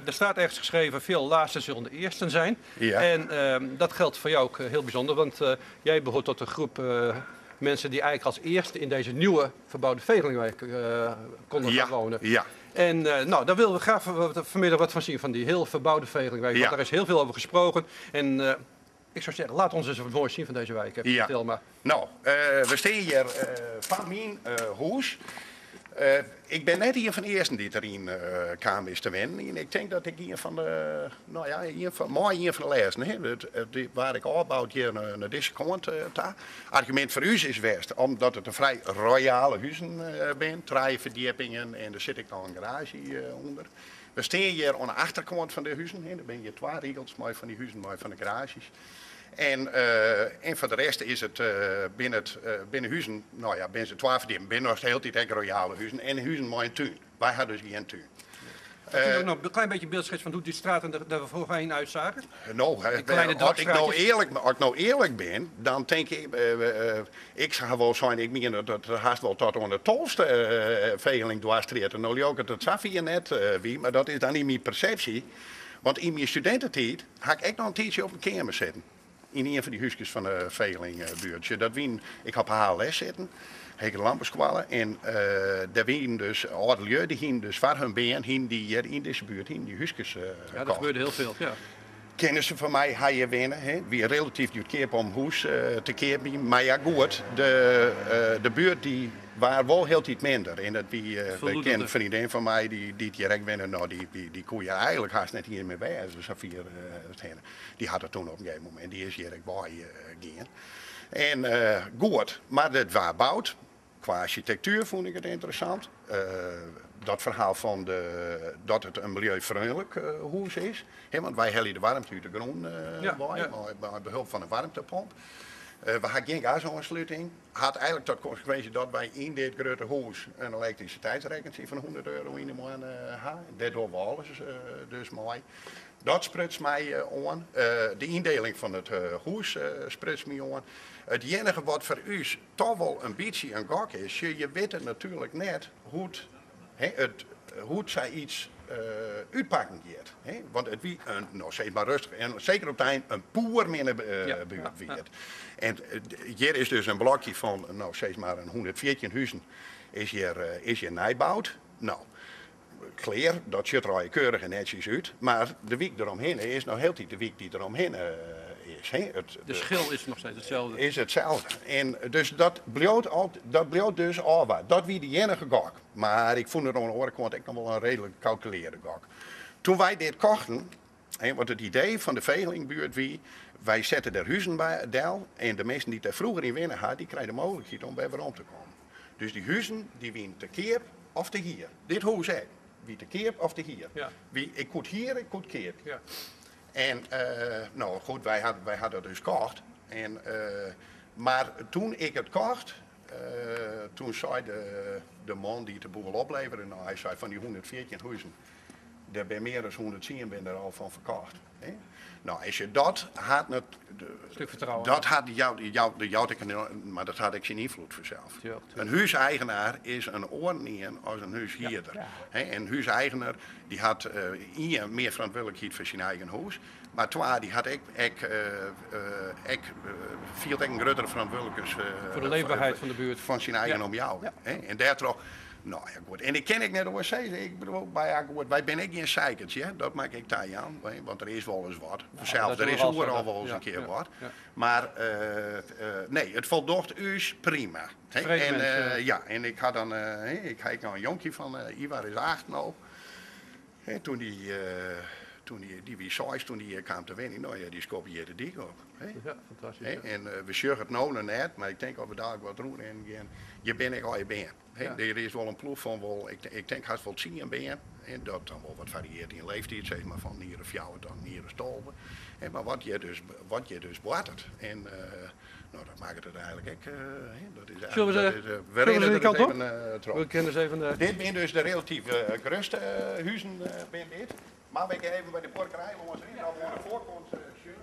Er staat ergens geschreven, veel laatsten zullen de eersten zijn. Ja. En dat geldt voor jou ook heel bijzonder, want jij behoort tot de groep mensen die eigenlijk als eerste in deze nieuwe verbouwde Vegelingwijk konden Ja, gaan wonen. ja. En nou, daar willen we graag vanmiddag wat van zien, van die heel verbouwde Vegelingwijk. Want Ja. daar is heel veel over gesproken. En ik zou zeggen, laat ons eens wat moois zien van deze wijk. Hè. Ja. Vertel maar. Nou, we staan hier van mijn huis. Ik ben net een van de eersten die erin kwam is te winnen. En ik denk dat ik een van de, nou ja, een van, mooi een van de laatsten, hè. Waar ik opbouwt hier naar deze kant ta. Argument voor u is best, omdat het een vrij royale huizen zijn. 3 verdiepingen en er zit ik nog een garage onder. We staan hier aan de achterkant van de huizen. Hè. Daar ben je 2 regels, mooi van die huizen, mooi van de garages. En voor de rest is het binnen het binnen huizen, nou ja, binnen ze 12 verdiepingen, binnen nog de hele tijd ook royale huizen en huizen met een tuin. Wij hadden dus geen tuin. Kun je ook nog een klein beetje beeldschets van hoe die straten er voorheen uitzagen? Nou, Die kleine dwarsstraatjes. als ik nou eerlijk ben, dan denk ik, ik zou wel zijn, ik meen dat het haast wel tot aan de tolste Vegeling dwarsstraat. En nou ook het zag je net wie, maar dat is dan niet mijn perceptie. Want in mijn studententijd had ik nog een tijdje op een kamer zitten. In een van die huisjes van de Vegelingbuurtje. Dat wien, ik had HLS zitten, Hege Lamperskwallen. En daar wien dus oude lui, die gingen dus voor hun been, gingen die hier in deze buurt, gingen die huisjes Ja, dat kochten. gebeurde heel veel. Ja. Kennissen van mij ga je winnen, hè. Wie relatief duur keer om huis te keer. Maar ja, goed, de buurt die waren wel heel iets minder. En dat wie Verloederde. de ken vriendin van mij die direct winnen, nou, die kon je eigenlijk haast net hier mee bij. Dus Safir die had het toen op een gegeven moment, die is hier ook bij gaan. En goed, maar dat was bouwd. Qua architectuur vond ik het interessant. Dat verhaal van dat het een milieuvriendelijk huis is. Hè, want wij halen de warmte uit de grond bij, bij behulp van een warmtepomp. We hadden geen gasaansluiting. Had eigenlijk tot consequentie dat wij in dit grote huis een elektriciteitsrekening van 100 euro in de maand hadden. Dat doen we alles dus mooi. Dat sprutst mij aan. De indeling van het huis sprutst mij aan. Het enige wat voor u toch wel een beetje een gok is, je weet het natuurlijk net hoe het zij iets uitpakken gaat. Hè? Want het wie een, nou zeg maar rustig, en zeker op het eind een poer minder buurt wie het. En hier is dus een blokje van, nou zeg maar een 114 huizen is hier nijbouwd. Nou, kleer, dat ziet er al keurig en netjes uit, maar de wiek eromheen is nog heel de wiek die eromheen is. Hè? De schil is nog steeds hetzelfde. Is hetzelfde. En dus dat bleef al, dat bleef dus al wat. Dat wie de enige gok. Maar ik vond het aan de andere kant ook nog wel een redelijk calculeerde gok. Toen wij dit kochten, hè, want het idee van de Vegelingbuurt wie, wij zetten er huizen bij del en de mensen die daar vroeger in winnen hadden, die kregen de mogelijkheid om bij weer om te komen. Dus die huizen die wien te keer of te hier. Dit huis ook. Wie te keer of te hier. Wie, ik moet hier, ik moet keer. En nou goed, wij hadden het dus gekocht. En maar toen ik het kocht, toen zei de man die het de boel opleverde, nou, hij zei van die 114 huizen, daar ben meer dan 110 ben er al van verkocht. Hè? Nou, als je dat had, het, de, Een stuk vertrouwen. Dat had jou, jou, de, jou, de, maar dat had ik zijn invloed voor zelf. Een huiseigenaar is een oornien als een huishuurder. Hè, en een huiseigenaar die had één meer verantwoordelijkheid voor zijn eigen huis. Maar twee, die had ik, ik ik viel ik een grotere verantwoordelijkheid voor de leefbaarheid van de buurt. Van zijn eigen omjouwing, hè? En daardoor, nou ja, goed. En ik ken ik net over zeggen, ik bedoel, maar ja, goed, wij ben ik geen zeikertje, hè? Dat maak ik daar aan, hè? Want er is wel eens wat. Ja, Zelf, dat er is is wel overal zo, wel eens een keer wat. Maar nee, het voldoet u prima. Hè? Tevreden En, mensen. ja, en ik had dan hè, ik had nog een jonkje van Ivar is 8 nou. Hè, toen die toen die, die wie 6, toen die kwam te winnen, nou ja, die skopieerde die op. Hè? Ja, fantastisch, Hè? ja. En we zorgen het nou nog net, maar ik denk dat we daar wat doen en gaan. Je bent ik al je bent. Hè? Er is wel een ploeg van wel, ik denk haast wel 10 ben. En dat dan wel wat varieert in leeftijd, zeg maar van hier of jou dan hier of tolve. Hè? Maar wat je dus boitert. En nou, dat maakt het eigenlijk ook, hè? Dat is Zullen we eigenlijk, ze dat is we zullen we rennen ze die er kant eens op? even terug. We kunnen eens even Dit zijn dus de relatief grootste huizen, ben dit. Maar we gaan even bij de porkerij langs in, dan we aan de voorkant zullen.